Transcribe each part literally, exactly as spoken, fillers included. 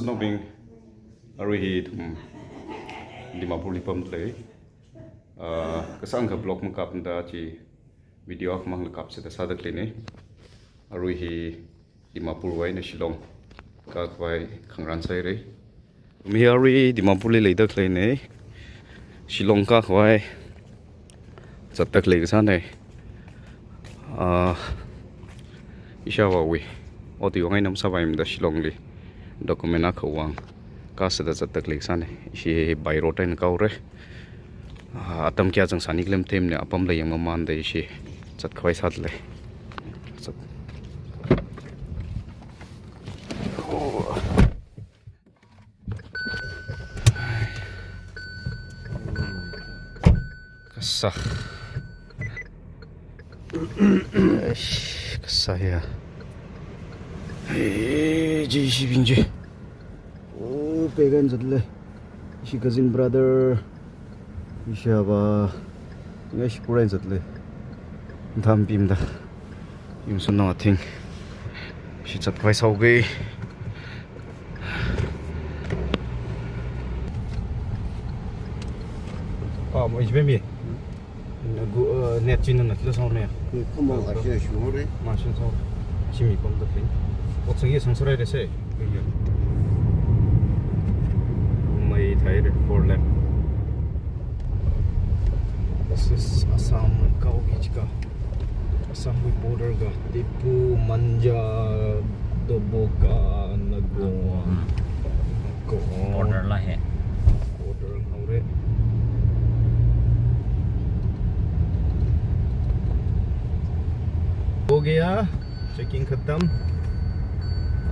Nobing, arui hi ithum Dimapurli pamda lei. Ah, kasāngkha vlog makapmada chi video akhamang la kapsāda sāda khaleina. Arui hi Dimapurwui eina Shillong kakhavai khangarān sāhaira. Mi arui Dimapurli leida khaleina. Shillong kakhavai zatda khalei kasāna. Ah, ishāvāwui ot wui vang eina masāpaimada Shillongli document akha vang kasāda zatda khalei kasāna. Ishi by road eina kahaora. Ah, atam kayā zangsāni khalem themna apam la yangmamānda ishi zatkhavai sāda lei. Zat. Oh. Kasā. Eish, kasā ya. Hey, J C B ji. Oh, pekhaida zatda lei. Ishi cousin brother. Ishāvā. Ngai shi pura zatda lei. Tham pimda. Yumsun nao thing. Ishi zatkhavai sāhaoga. Ah, mo ishi bemi. Nagu, eh, net china natla sāhaomi. Ni kuma ashi shungre. Mashin sāhao. Shimi pamda thing. Ot sāngi sāngsārai de se. Mai thai de four lane. This is Assam kaho hi jiakha. Assam wui border kha, Diphu, Manja, Doboka, Nagaon. Nagaon. Border la hai. Border haora. Ho gaya. Checking khatam.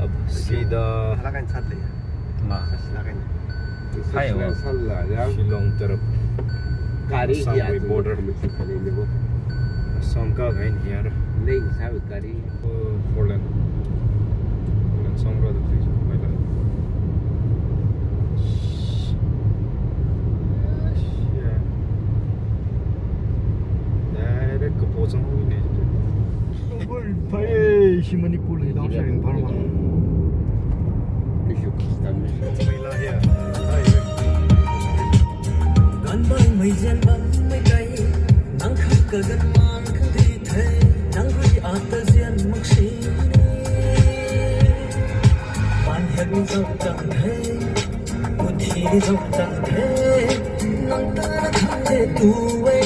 Ab sida. Hala kain sat le. Ma. Hala kain. Hai, Shillong wa. Sal la ya. Shillong taraf. Gari Assam hi wui atu border. Kami si kali ni bo. Assam ka gain hiya. Lane sa gari. Oh, four lane. Four lane sāngra da kri. Mai la. Ya. Direct kapo zanghaowa ne. Phai, shi Manipurli dang sharing par ma. Tissue kistan. Mai la ya. Hai. Ganbai mai jen bam mai kai, nang khak ka gan mang khan di thei, nang rui ata jen mak shi. Pan het zau tang thei, uthi zau tang thei, nang ta na khang de tu wei.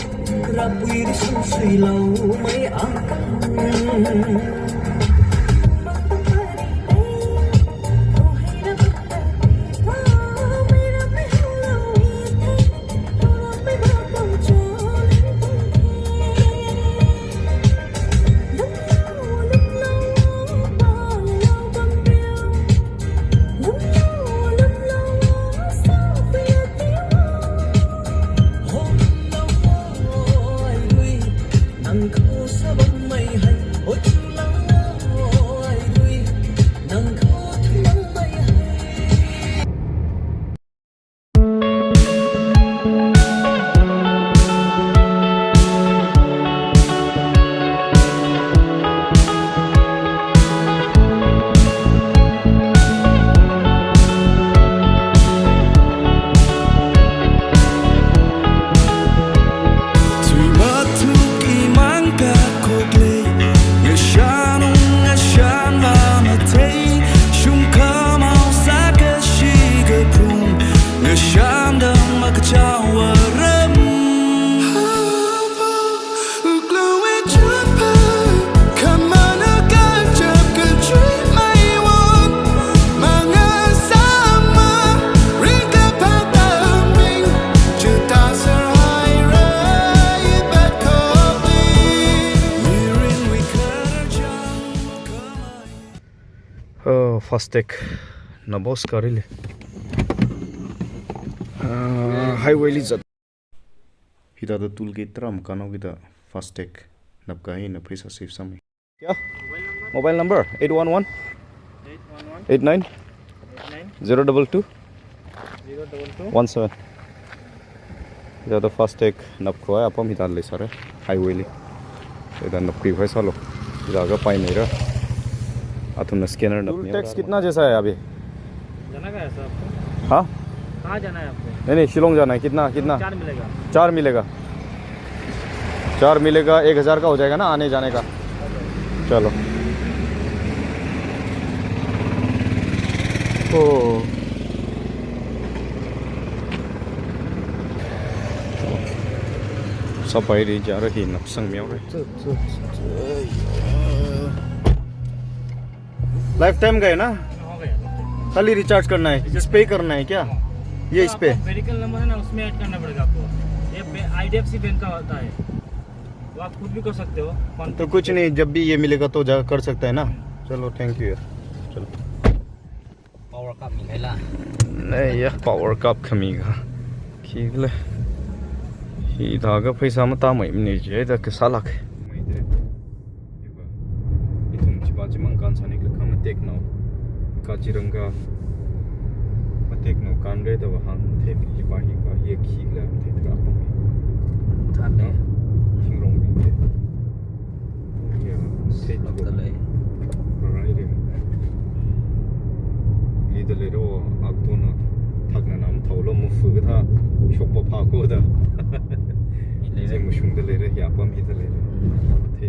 Rapui ri sum sui lau mai ang kang. Oh, fast tag na boss gari li. Ah, highway li zat. Hithāda toll gate tara makānhaokida fast tag napkahai eina pheisā save sāmi. Yeah. Mobile number eight one one, eight nine, zero double two, one seven. Hithāda fast tag napkhavai apam hithāda leisāra, highway li. Hithāda napkhuikhavai sālu. Hithākha paimeira. Athumna scanner nap. Toll tax kitna jaisa hai abhi? जाना कहाँ है सर आपको? हाँ? कहाँ जाना है आपको? नहीं, नहीं, शिलोंग जाना है। कितना, कितना? चार मिलेगा। चार मिलेगा। चार मिलेगा, एक हज़ार का हो जाएगा ना आने जाने का? चलो। ओ। सफाई री जा रही, नपसंग में हो रहे। लाइफ टाइम का है ना? हो गया। खाली रिचार्ज करना है, इस पे करना है क्या? हाँ। ये तो इस पे? आपका मेडिकल नंबर है ना, उसमें ऐड करना पड़ेगा आपको। ये बे-, आईडीएफसी बैंक का होता है, वो आप खुद भी कर सकते हो। कौन तो कुछ नहीं, जब भी ये मिलेगा तो जा कर सकता है ना। चलो, थैंक यू यार। चलो। Power cut mi kaila. नहीं यार, पावर कप खमीगा। खीले। Hithākha pheisā matāmei mani jida kasā lāk. Ithum chipa chimang kan sāni kha mateknao. Kachiranga mateknao kan re da vāhāng the, chipa hi ka ye khi la the tra pa. Thāle. Thingrong bing the. Ya, the. Lok thāle. Rai re. Li da le ro, ak to na. Thak na nam thau lo mu fu ka tha. Shok pa pha ko da. Hi le. Ze mu shung da le re, ya pam hi da le re. The,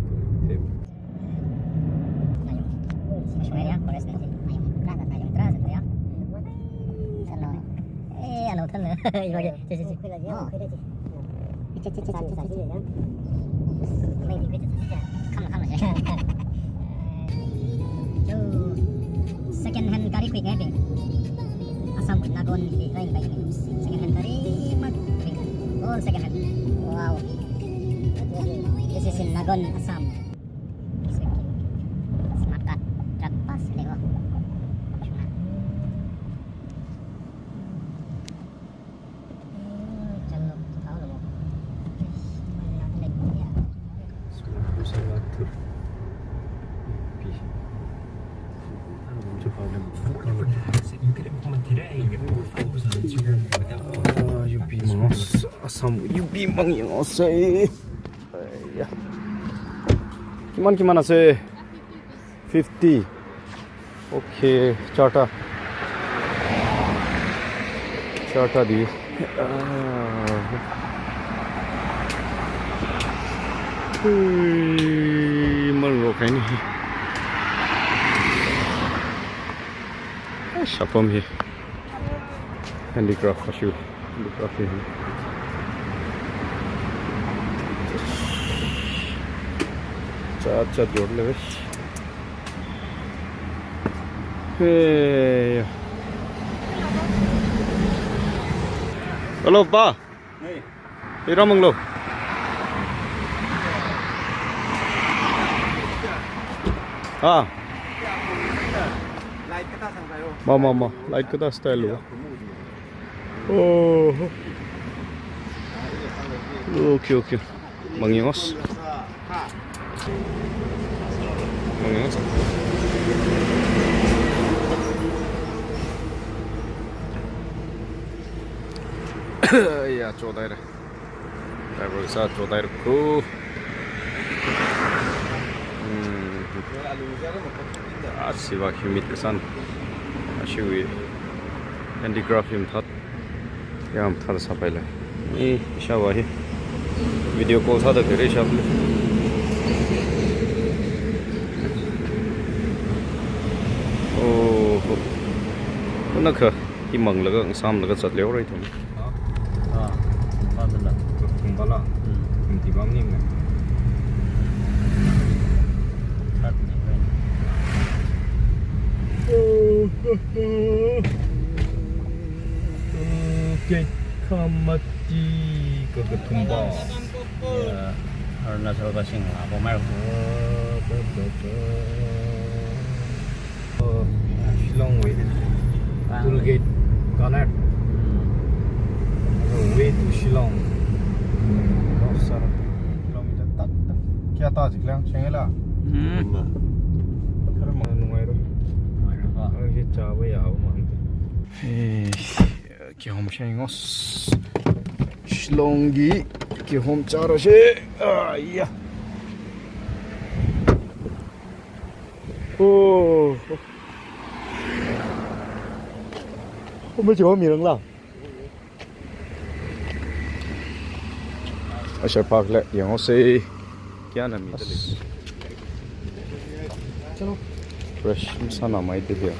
the. Eh, alo, thāle. Iwagi, che, che, che. Oh. Che, che, che, che, che, che. Mai di, mai di, che, che. Kham, kham, che. Yo, second hand gari khuingai be. Assam, Nagon, rai, rai, rai. Second hand gari, mak, rai. All second hand. Wow. This is in Nagon, Assam. Smart card, truck pass, lego. Ah, U P mang, Assam U P mang yang asai. Ai ya. Kiman, kiman ase? Fifty. Okay, charta. Charta di. Ah. Hui, man ro kaini. Ah, shapam hi. Handicraft ashu. Handicraft hi. Chat, chat jor le. Hey. Hello, pa. Hey. Ira manglo. Ah. Light kata sang kayo. Ma, ma, ma. Light kata style lo. Oh. Okay, okay. Mangyangos. Mangyangos. Ya, chodai re. Driver sā chodai ko. Hmm. Asi va humid kasān. Ashiwi handicraft him that. Yam thar sāpai le. Ni shawa hi. Video call sāda kare shap le. Oh. Unakha imang laga, ngasam laga chat leo rai thum. Ah, ah, thumba la. Thumba la. Hmm. Thumti bam ning na. That ning na. Okay, khamati ka ka thumba. Ya, Arunachal ka sing la, bomai. Ah, da, da, da. Oh, Shillong way. Toll gate connect. Hmm. Way to Shillong. Kilometer tak tak. Kaya ta jik lang, cheng la. Hmm. Khar ma nungai ro. Nungai ro. Ah, hi cha ba ya ma. Eh, kihom shengos. Shillong gi kihom chara she. Ah, ya. Oh. Kumba jo mi rang la. Asha park la yanghaosei. Kayāna mida lei. Chalo. Fresh masāna mai te hiya.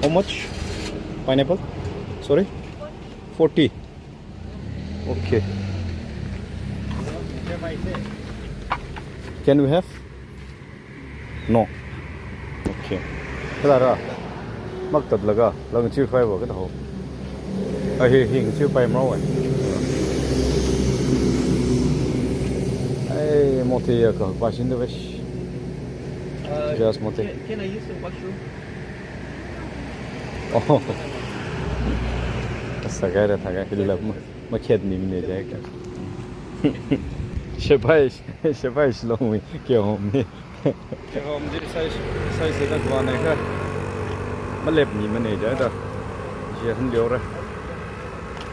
How much? Pineapple? Sorry? Forty. Okay. Can we have? No. Okay. Kala ra. Maktat laga, lang chiu phai ba kata ho. Ai, hi, hi, chiu phai mau ai. Ai, mote ya ka, pa shin de vesh. Uh, Just mote. Can, can I use the washroom? Oh. Sagai da thagai, kili la ma, makhet ni mi ne jai ka. Shepai, shepai Shillong mi, ke hom ni. Kehom chi sai, sai se da guane kha. Malep mi mane jai da. Chi han leo ra.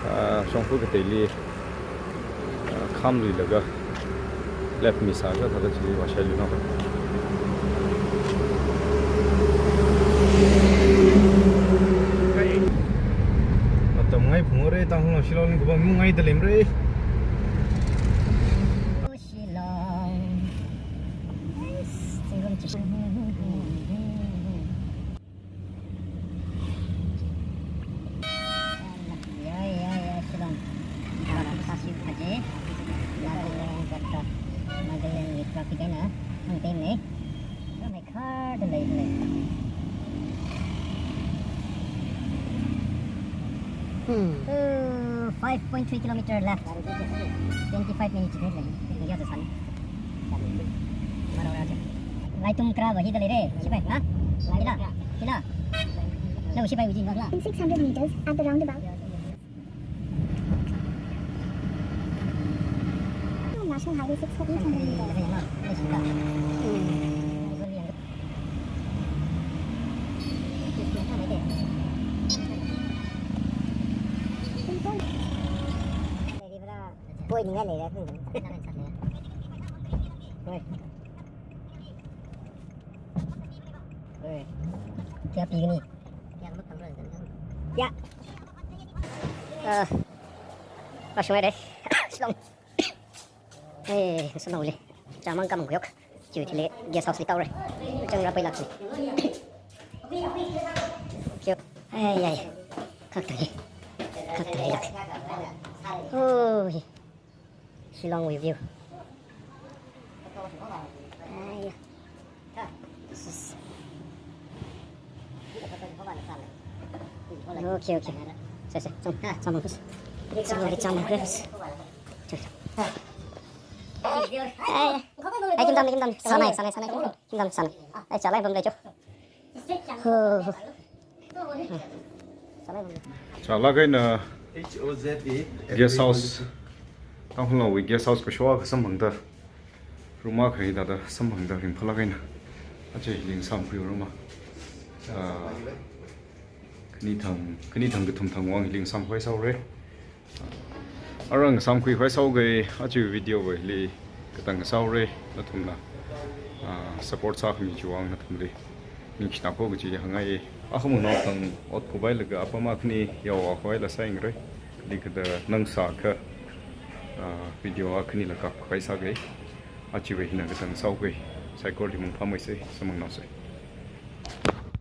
Ah, shongfa kateili. Ah, kham lui laga. Lep mi sākha thāda chili vāshai lui na. Matam ngai phungre, Tangkhul Shillong ni kuba mu ngai da lem re. Shillong. Yes, Shillong chi. Ya, ya, ya, Shillong. Nagaland, Nagaland, Nagaland, traffic na. Ang time ne. Car da lei, lei. Hmm. Uh, five point three kilometer left. Twenty-five minutes left, lei. India to San. Maro ra che. Laitum kra ba hi da lei re. Sipai, ha? Kila. Kila. Lo sipai uji. In six hundred meters at the roundabout. National Highway six for eight hundred meters. Point ngai lei la. Oi. Oi. Kayā pi ni? Ya. Ah. Vāshung ai de. Shillong. Eh, Shillong li. Chāmang kamang kuyok. Chiwui thili guest house li tau re. Chang ra pai lak ni. Kyo. Ai, ai. Kak tali. Kak tali lak. Oi. Shillong wui view. Ai. Okay, okay. Sir, sir. Chāmang, chāmang, please. Chāmang, chāmang, please. Sir, sir. Ai, ai. Ai, kim tam, kim tam. Sanai, sanai, sanai. Kim tam, sanai. Ai, chalai bam le cho. Ho, ho. Chalak eina guest house, Tangkhulnaowui guest house kashoka samphangda, room akha hi thāda samphangda ringphālak eina aja hili ngasāmkhui ruma. Ah, khani thang, khani thang kathum thang vang hili ngasāmkhui sāhaora. Arui ngasāmkhui khavai sāhaoga, aja video va hili katang sāhaora, nathumna, ah, support sākhami chiwui vang nathumli ningshina ko kaji hāngngai. Akhamang naothang ot khuivai laga apam akhani yaokhavai la sāyangre. Kali kathāda nang sākha, ah, video akhani la kap khavai sāga. Aja va hina katang sāhaoga. Saikorali mangphameisa, samphangnaosa.